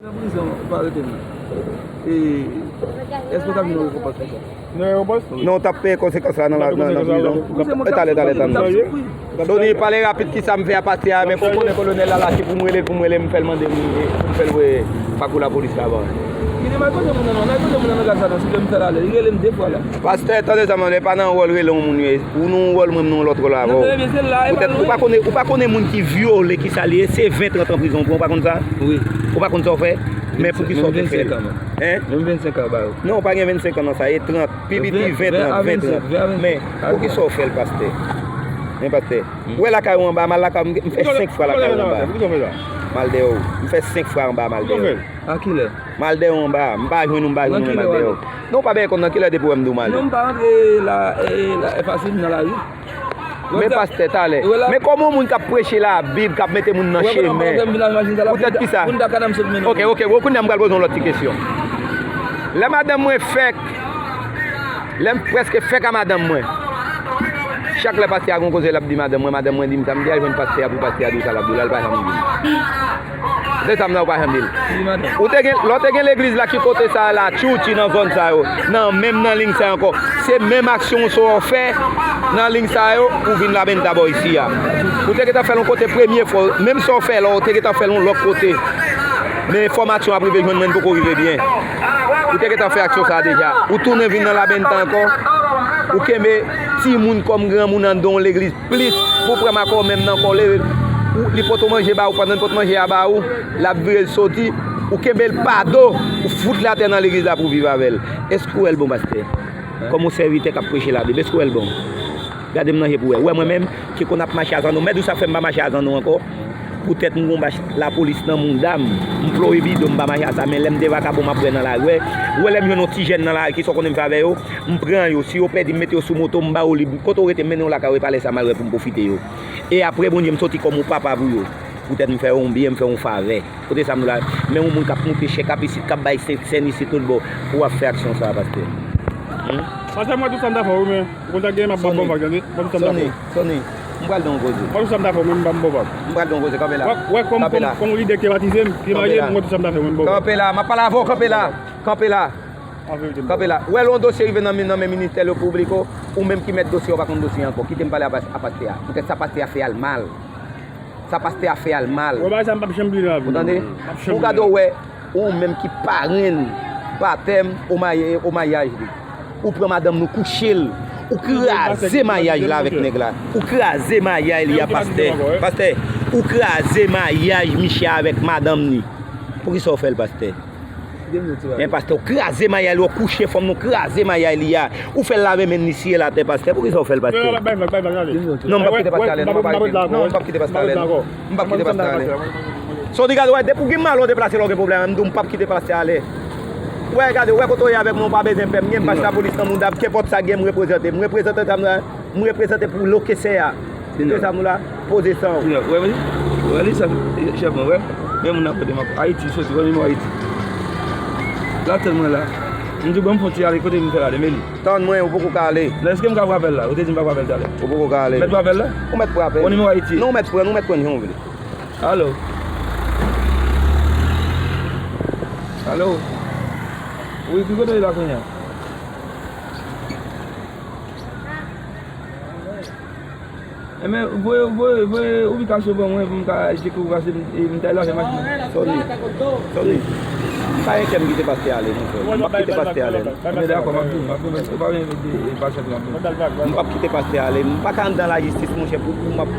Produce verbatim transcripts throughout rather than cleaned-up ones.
Nan prizon, ou pa rete non. E, èske w t ap jwenn yon rekonpans konsa? Yon rekonpans? Non, w t ap peye konsekans la nan la, nan, nan prizon. E, talè, talè, tann. Tony, pale rapid, kisa m fè a pastè a, men fò w konnen kolonèl la, la, se pou m rele l, pou m rele, m fè l mande m, pou m fè l voye fakou lapolis la ban. Li te mal poze moun nan non, mal poze moun nan nan gad sa non, si m fè l ale, li rele m de fwa la. Pastè, tande sa, man, e pa nan wòl rele yon moun ye. Ou nan yon wòl, mwen m nan yon lòt wòl avè w. Poutèt ou pa konnen, ou pa konnen moun ki vyole, ki sa li ye, se ven, trant an prizon ou pran, ou pa konn sa? Wi. Ou pa konn sa w fè? Men poukisa w te fè l? Menm vennsenk an, man. Hein? Menm vennsenk an, ba yo. Non, pa gen vennsenk an nan sa, e trant, pi piti ven, trant, ven, trant. Men poukisa w fè l, pastè? Men pastè, ou wè lakay ou anba, m al lakay ou, m fè senk fwa lakay ou anba. M al dèyè w. M fè senk fwa anba, m al dèyè w. A kilè? M al dèyè w anba. M pa jwenn ou, m pa jwenn ou, men m al dèyè w. Non, ou pa byen konn nan kilè depi w wè m di w m al dèyè w. Non, m pa rantre la, e, la, e fasil nan lari. Men pastè, talè. Men kòman yon moun k ap preche Labib, k ap mete moun nan chemen? Poutèt kisa? Ok, ok, bon, kounye a m pral poze yon lòt ti kesyon. Lè madanm mwen fèk, lè m prèske fèk a madanm mwen, chak lè pastè a gon koze l ap di madanm mwen, madanm mwen di m sa, m di al jwenn pastè a pou pastè a di w sa l ap di w la, l pa janm vin. Se sa m nan ou pa janm di l. Ou te gen, lè w te gen legliz la ki kote sa a la, Tchouchi nan zòn sa yo, nan menm nan liy sa yo ankò. Se menm aksyon sa w fè nan liy sa yo, ou vin Labenta bò isi a. Ou te gentan fè l yon kote premye fwa, menm sa w fè la, ou te gentan fè l yon lòt kote. Men enfòmasyon ap rive jwenn mwen, n poko rive byen. Ou te gentan fè aksyon sa a deja. Ou tounen vin nan Labenta ankò. Ou kenbe timoun kòm granmoun anndan yon legliz plis pou pran makò menm nan kò l, ou, li poto manje ba ou, pandan l pot manje a ba ou, l ap vire l soti, ou kenbe l pa do, ou fout l atè nan legliz la pou w viv avè l. Èske w wè l bon, pastè? Kòm yon sèvitè k ap preche Labib, èske w wè l bon? Gade m nan je pou w wè. Ou wè mwen menm, ki konn ap mache a zanno. Mèt ou sa fè m pa mache a zanno ankò. Poutèt m gon bach lapolis nan mouda m. M ploye bidon, m pa mache a sa, men lè m de vakabon m ap bwè nan lari. Ou wè, ou wè lè m jwenn yon ti jèn nan lari, kisa w konnen m fè avè yo? M pran yo, si yo pèdi, m mete yo sou moto, m ba yo li. Kote w rete, m mennen w lakay ou, e pa lè sa m al wè pou m pwofite yo. E apre, Bondye, m soti kòm yon papa pou yo. Poutèt m fè yo yon byen, m fè yo yon favè. Kote sa m la, men yon moun k ap moute chè k ap isit, k ap bay sè-, sèn isit tout bò, pou w ap fè aksyon sa a, pastè. Pastè, m wè tout sa m ta fè w, men ou konn sa k genyen, m ap ba w bon vag, tande. M wè tout sa m ta fè w. Sony, Sony, m pral di w yon koze. M wè tout sa m ta fè w, men m ba m bon vag. M pral di w yon koze, kanpe la. Wè, wè, kòm, kòm, kòm lidè ki te batize m, ki marye m, m wè tout sa m ta fè w, men m bon vag. Kanpe la, m ap pale avè w, kanpe la. Kanpe la. Kanpe la. Ou wè lè yon dosye rive nan men, nan men ministè le publico, ou menm ki mèt dosye a, ou pa konn dosye a ankò. Kite m pale a pas-, a pastè a. Poutèt sa pastè a fè a l mal. Sa pastè a fè a l mal. Wè, bagay sa m p ap janm bliye nan lavi m. Ou tande? M p ap janm bliye. Pou gade w wè, ou menm ki parenn batèm, ou maye-, ou maryaj li. Ou pran madanm nou kouche l. Ou kraze maryaj la avèk nèg la. Ou kraze maryaj li a, pastè. Pastè, ou kraze maryaj misye avèk madanm ni. Poukisa w fè l, pastè? Men pastè, ou kraze maryaj li, ou kouche fanm nou, kraze maryaj li a. Ou fè l lave men n, li siye l atè, pastè. Poukisa w fè l, pastè? Non, m p ap kite pastè ale, non, m p ap kite pastè ale, non. M p ap kite pastè ale. Sony, gade, wè, depi w gen malè, w deplase la, w gen pwoblèm, m di w, m p ap kite pastè ale. Wè, gade, wè kote w ye avèk mwen, w pa bezwen pè, m gen bach lapolis nan mouda m, kenpòt sa gen, m reprezante, m reprezante sa m la. M reprezante pou lokesè a. Se sa nou la, poze san w. Wè, wè, wè, li sa, chèf mwen, wè. Men moun nan kote m ap, Ayiti, soti, wè nimewo Ayiti. L ap tann mwen la. M di, bon, m fon ti ale, kote m fè l ale, men li. Tann mwen, ou poko ka ale. Nan, èske m ka pran apèl la? Ou te di m pa pran apèl talè. Ou poko ka ale. Mèt pran apèl la? Ou mèt pran apèl. Wè nimewo Ayiti. Non, ou mèt pran, ou mèt pran, jan w vle. Alo? Alo? Wi, ki kote w ye la kounye a? Enben, voye, voye, voye ibikasyon ban mwen pou m ka cheke w pase, m, e, m ta lave machin nan. Sony, Sony, m pa gen kè m kite pastè ale, monchè. M p ap kite pastè ale, non. Enben, dakò, m ap vini, m ap vini, ou pa vin de, e, pa chèf la. M p ap kite pastè ale. M pa ka anndan lajistis, monchè, pou, pou m ap.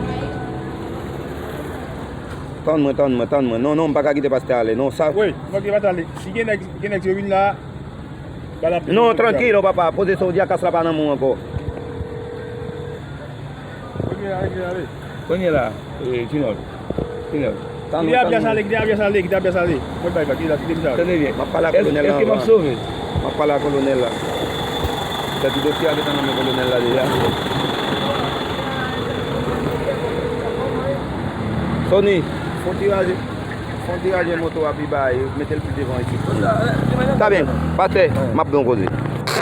Tann mwen, tann mwen, tann mwen. Non, non, m pa ka kite pastè ale, non, sa. Wi, m pa kite pastè ale. Si gen nèg, gen nèg yo vin la, Non, trankil, non, papa. Poze sa w di a, kas la pa nan men w ankò. Kounye a, e, Tinòl. Tinòl. Kite avyas ale, kite avyas ale, kite avyas ale. Mwen bay, kite avyas ale. Tande byen. M ap pale ak kolonèl la anvan. Èske m ap sove? M ap pale ak kolonèl la. Sa di dosye a gentan nan men kolonèl la deja. Sony, fon ti raje. Fon ti raje moto a pi ba, e mete l pi devan isit. Sa byen, pastè, m ap gen yon koze.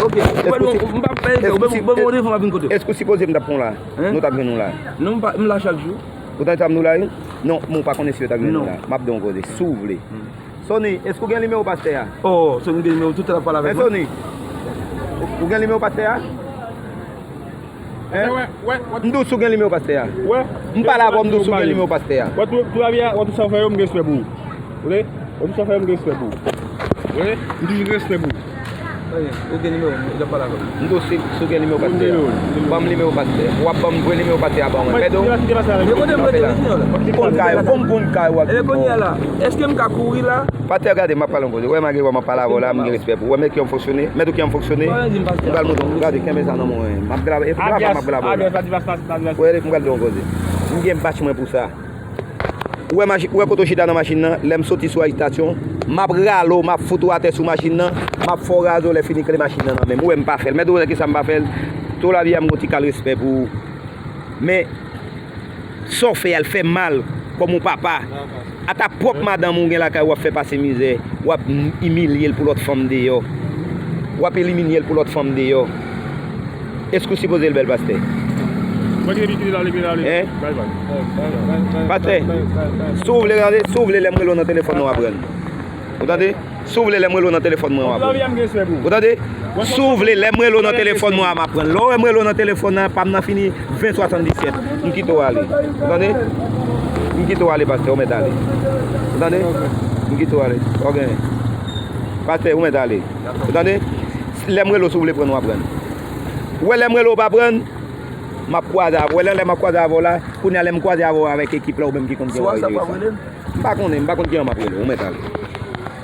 Ok, m p ap pèdi, m p ap pèdi, m p ap pèdi, m ap vin kote w. Èske w sipoze m t ap pran w la? Nou t ap jwenn nou la? Non, m pa, m la chak jou. Ou tande sa m di w la, wi? Non, men w pa konnen si yo t ap jwenn nou la. M ap gen yon koze, si w vle. Sony, èske w gen nimewo pastè a? Oh, Sony gen nimewo, tout la pale avèk mwen. Sony, ou, ou gen nimewo pastè a? Hein? M di w si w gen nimewo pastè a. M pale avè w, m di w si w gen nimewo pastè a. Wè tou, tou la vi a, wè tou sa w fè yo, m gen respè pou ou. Ou tande? Wè tou sa w fè yo, m gen respè pou ou. Ou tande? M toujou gen respè pou ou. Ou gen nimewo m, m ap pale avè w. M di w si, si w gen nimewo pastè a. Ban m nimewo pastè. W ap ban m vre nimewo pastè a, ban mwen. Mèt ou. Mwen konnen mwen te rete la. Konn kay, konn, konn kay w ap. Ebyen kounye a la, èske m ka kouri la? Pastè, gade, m ap pale yon koze. Ou wè, malgre w wè m ap pale avè w la, m gen respè pou ou. Ou wè, men ki yon fonksyone. Mèt ou ki yon fonksyone. M pral montre w. Gade, kenbe sa nan men w. M ap grave. E pa pa m ap grave w la. Ou wè, m pral di w yon koze. M gen batch mwen pou sa. Ou wè machi-, ou wè kote w chita nan machin nan, lè m soti sou ajitasyon, m ap rale w, m ap fout ou atè sou machin nan, m ap fè w raze w, lè fini kle machin nan nan men m. Ou wè m pa fè l. Mèt ou wè kisa m pa fè l. Tou la vi a m gon ti kal respè pou ou. Men, sa w fè a, l fè m mal, kòm yon papa. Ata pwòp madanm ou gen lakay ou, w ap fè pase mizè, w ap imilye l pou lòt fanm deyò. W ap elimine l pou lòt fanm deyò. Èske w sipoze l bèl, pastè? Mwen kite, kite l ale, kite l ale. Hein? Bay, bay. Pastè, si w vle, gade, si w vle, lè m rele w nan telefòn nan, w ap pran. Ou tande? Si w vle, lè m rele w nan telefòn mwen, w ap pran. Ou tande? Si w vle, lè m rele w nan telefòn mwen, w ap pran. Lè w wè m rele w nan telefòn nan, pa m nan fini ven swasanndiset. M kite w ale. Ou tande? M kite w ale, pastè, ou mèt ale. Ou tande? M kite w ale. Ok. Pastè, ou mèt ale. Ou tande? Lè m rele w, si w vle pran, w ap pran. Ou wè lè m rele w pa pran, m ap kwaze avè w. Lè, lè m ap kwaze avè w la, kounye a lè m kwaze avè w avèk ekip la, ou menm ki konn ki jan w ap rele sa. M pa konnen, m pa konn ki jan m ap rele w, ou mèt ale.